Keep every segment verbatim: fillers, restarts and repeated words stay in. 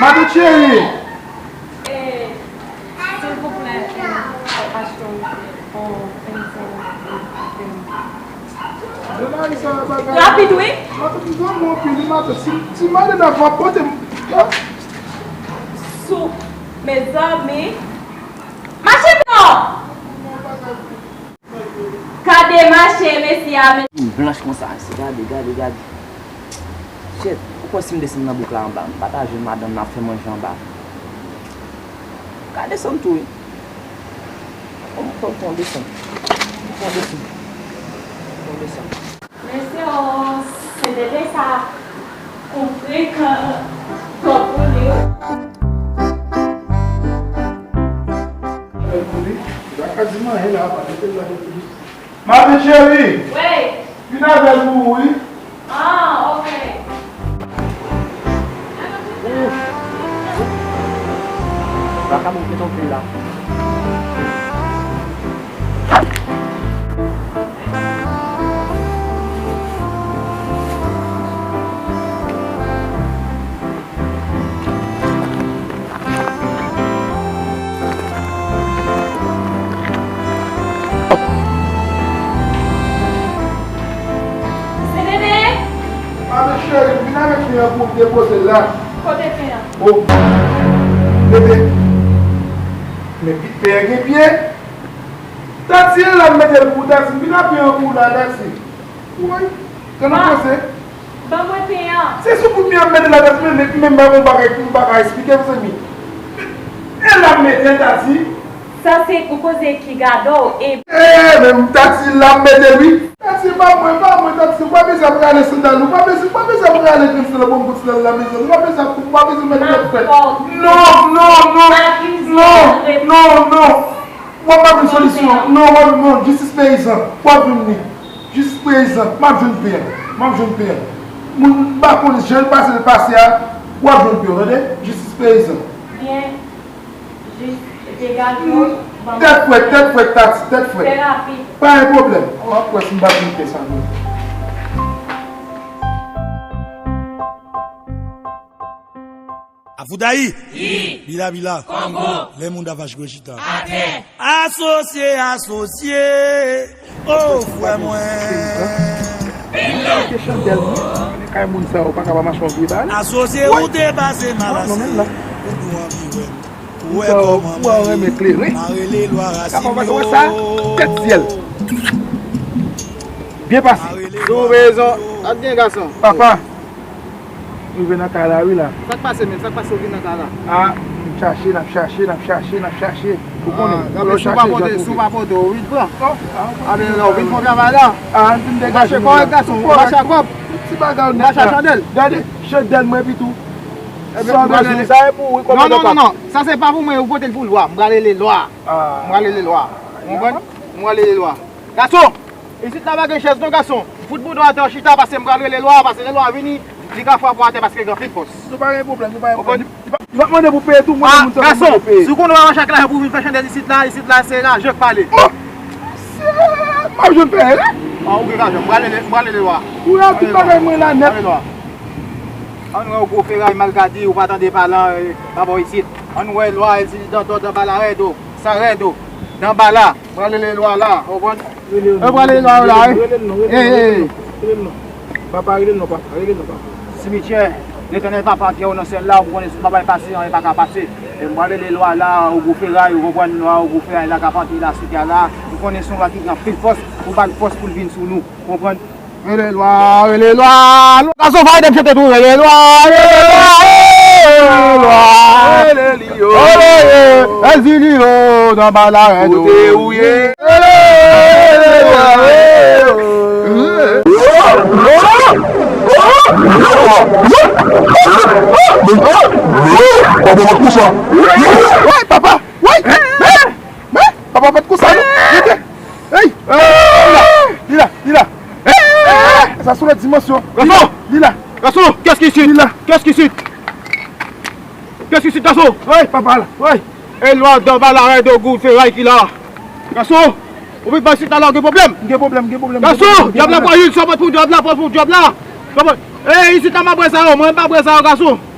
Matant cheri! E, silvouplè, e, achte yon, yon, yon, yon, Rapid, wi. Matant, m zanmi w anpil, wi, matant. Si, si madanm nan va pote m, a. Sou, mezanmi. Mache non! Gade mache, mesye a, men. Blanch konsa, se gade, gade, gade. Shit, ou kwè si m desann nan bouk la anba, m pa ta jwenn madanm nan ap fè manje anba. Ka desann tou, wi. Fò, fò, fò desann. Fò desann. Fò desann. Mesye o, se bebe sa konpre kan twòp pou li. Bèl pou li. Li pa ka di m anyen la, pa mete l la depi. Matant cheri! Wi! Vin avè l pou ou, wi. Ah, ok. Ouf. Ouf. Vakabon ki tonbe la. Misye Dede! Matant cheri, vin avèk pen an pou w depoze l la. Kote pen an? O, Dede. Men pen an gen pye. Tati, e la m mete l pou w, Tati. Vin ak pen an pou w la, Tati. Woy, gade nan koze. Ban mwen pen an. Se sou kout men an m mete l la, Tati, men, men, men m pa gon bagay pou m pa ka esplike, mezanmi. E la m mete l, Tati. Sa se yon koze ki gade w, e. E, men Tati, la m mete l, wi. Tati, pa mwen, pa mwen, Tati, ou pa bezwen ap rale sandal, ou pa bezwen, ou pa bezwen ap rale grenn sandal, bon, grenn sandal la, mezanmi, ou pa bezwen ap, ou pa bezwen mete lòt frèt. Non, non, non, non, non, non. W ap ba m yon solisyon. Non, w ap, non, jistis peyizan. W ap jwenn li. Jistis peyizan. M ap jwenn pen an. M ap jwenn pen an. Moun m pa konnen jan l pase, l pase a. W ap jwenn pen an, tande? Jistis peyizan. Byen. Jis degaj yo. Tèt frèt, tèt frèt, Tati, tèt frèt. Fè rapid. Pa gen pwoblèm. W ap wè si m pa jwenn pen sa, non. Avoudayi! Yi! Bila bila! Kongo! Lè moun da vach gwo chita. Atè! Asosye, asosye! O, frè mwen! Kite chandèl, non? Kay moun sa yo pa ka pa mache yon vye bagay. Asosye, ou te pase mal ase. Ou dou anvi wè m. Ou wè kòman mwen renmen kleren. M a rele lwa rasin yo. Tèt syèl. Byen pase. Sou rezon. Ak gen gason. Papa. Rive nan kay la wi la. Sa k pase menm? Sa k pase w vin nan kay la? A, n ap chache, n ap chache, n ap chache, n ap chache. Ou konnen, lè w chache, jan twouve. Si w pa pote, si w pa pote, ou vin pran. A, men lè w vin pran travay la. A, n fin degaje nou la. Mache kòrèk, gason, ou mache ak kòb. Ti bagay nèt la. Ou mache ak chandèl. Gade, chandèl mwen epi tou. Sa w bezwen, sa e pou ou wi, kòmandan Pap. Non, non, non, non. Sa se pa pou mwen, ou pote l pou lwa. M pral rele lwa. M pral rele lwa. Ou konprann? M pral rele lwa. Gason! Isit la pa gen chèz non, gason. Fout bouda w atè w chita, pase m pral rele lwa, pase lè lwa vini, li ka frape w atè paske gen anpil fòs. Nou pa gen pwoblèm, nou pa gen pwoblèm. Li pa, li pa mande pou peye tou, mwen menm moun sa mwen mande peye. Gason, si w konnen w pa mache ak lajan pou w vin fè chandèl isit la, isit la se lajan k pale. O! Mesye, m ap jwenn peye la. A, ou gen lajan, m pral rele, m pral rele lwa. Ou la tout bagay mwen la nèt. Ann wè w gwo feray malgadi, ou pa tande palan, e, pa bò isit. Ann wè lwa, e, si dan, dan, dan bala rèd, o, sa rèd, o, dan bala. Pral rele lwa la, ou konprann? Rele l non, rele l non, rele l non, rele l non, rele l non. Papa, rele l non, papa, rele l non, papa. Simityè, Letènèl papa, antre w nan syèl la, ou konnen si papa e pase, anyen pa ka pase. E m pral rele lwa la, ou gwo feray, ou konprann, lwa, ou gwo feray la k ap antre la sou tè a la. Ou konnen se yon lwa ki gen anpil fòs, ou ba l fòs pou l vin sou nou, ou konprann? Rele lwa, rele lwa. Gason, fè de chante tou, rele lwa, rele lwa, rele lwa. Rele li yo. Rele, èl di li yo, nan bala rèd. Kote ou ye? Rele, rele lwa, rele. Woy, papa, woy. Men, men, papa, pa t konsa, non. Rete. Ey! Li la, li la, li la. Sa se yon lòt dimansyon. Gason! Li la. Gason, qu'est-ce qui c'est? Li la. Qu'est-ce qui c'est? Qu'est-ce qui c'est, gason? Ey, papa la. Ey! E lwa dan bala rèd, o gwo feray ki la. Gason! Ou vin pa isit la, gen pwoblèm? Gen pwoblèm, gen pwoblèm. Gason! Dyab la pa jwenn sòvant pou dyab la, pa pou dyab la. Ey, isit la m ap wè sa yo, mwen m pa wè sa yo, gason.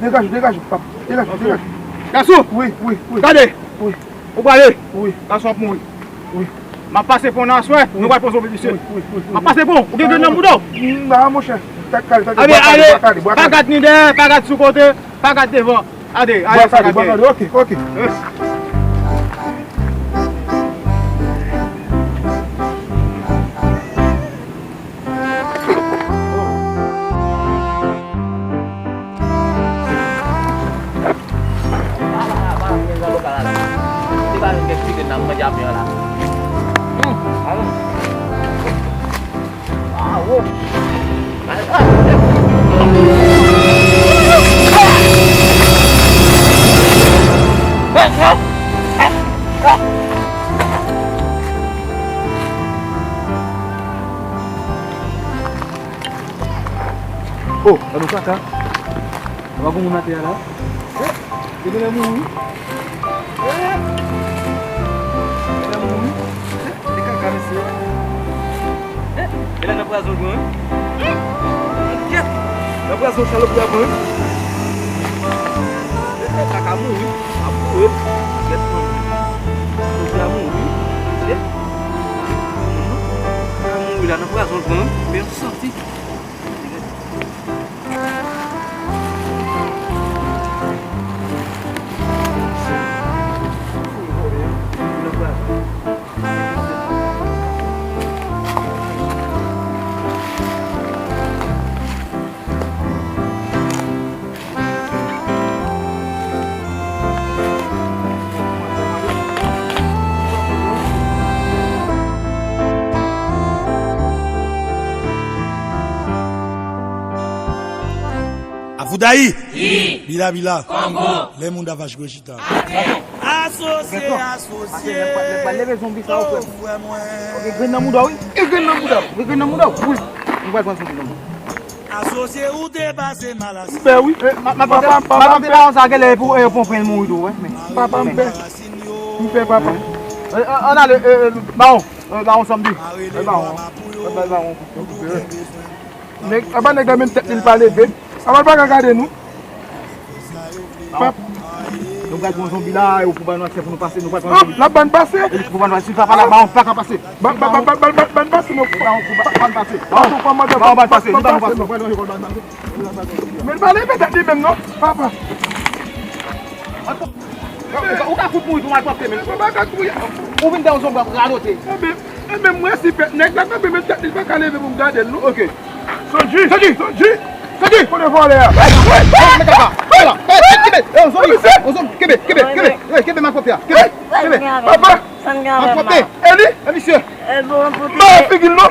Degaje w, degaje w, papa. Degaje w, degaje w. Gasou! Wi, wi, wi. Gade! Wi. Ou prale? Wi. Gasou ap mouri. Wi. M ap pase pon nan aswè, nou pral pran zonbi misye. Wi, wi, wi, wi. M ap pase pon, ou gen grenn nan bouda w? Non, monchè. Tèt kale, tèt kale, bwa kale, bwa kale, bwa kale. Pa gad ni dèyè, pa gad sou kote, pa gad devan. Gade, ale sa gade. Bwa kale, bwa kale, ok, ok. Oh, gade yon kaka. Apa gon moun atè a la? Eh, li genlè mouri. Eh, li genlè mouri. Eh, li kaka, mesye. Eh, genlè nan pwazon l pran, wi. Kèt! Nan pwazon salopri a pran, wi. Eh, kaka mouri. Ap mouri. Kèt, pran. Salopri a mouri. Eh. Kaka mouri la, nan pwazon l pran, wi. Men yon santi. Avoudayi! Yi! Bila bila! Kongo! Lè moun dava jwe chita. Atè! Asosye, asosye! Nèg pral leve zonbi sa, ou frè m. Ou gen grenn nan mouda w, wi. Gen grenn nan mouda w. Gen grenn nan mouda w, wi. Nou pral pran zonbi nan mouda w. Asosye ou te pase mal asosye. M pè wi. Eh, ma, ma, papa, papa, m pè. Madan te la sa genlè pou, eh, pou pran mouri tou, wè. Papa, m pè. M pè, papa. Eh, eh, ann ale, eh, eh, bawon. Eh, bawon sanm di. Eh, bawon. Eh, bawon. Nèg, apa nèg la menm tèt li l pa leve. Apa l pa ka gade nou. Pap. Nou pral pran zonbi la, yo pou ban nou aksè pou nou pase, nou pral pran zonbi. L ap ban n pase. Li pou ban nou pase, si papa la, bawon pa ka pase. Ban, ban, ban, ban, ban, ban, ban n pase, nou. Bawon pou ban, ban n pase. Bawon pou ban n pase, li ban nou pase. Men l pa leve tèt li menm, non, papa. Ou ka, ou ka fout mouri pou malpwòpte, men. Ou pa ka kouri. Ou vin dèyè yon zonbi ap radote. Enben, enben, mwen si pèt nèg la kanpe, men tèt li pa ka leve pou m gade l, non. Ok. Sanji! Sanji! Sanji! Sanji! Kote vòlè a? Hey! Hey! Hey! Mete kaka! Hey! Hey! Kenbe! Hey, yon zonbi! Yon zonbi! Kenbe! Kenbe! Kenbe! Hey, kenbe malpwòpte a! Kenbe! Kenbe! Papa! Malpwòpte! E li? E misye! Ba figi l non!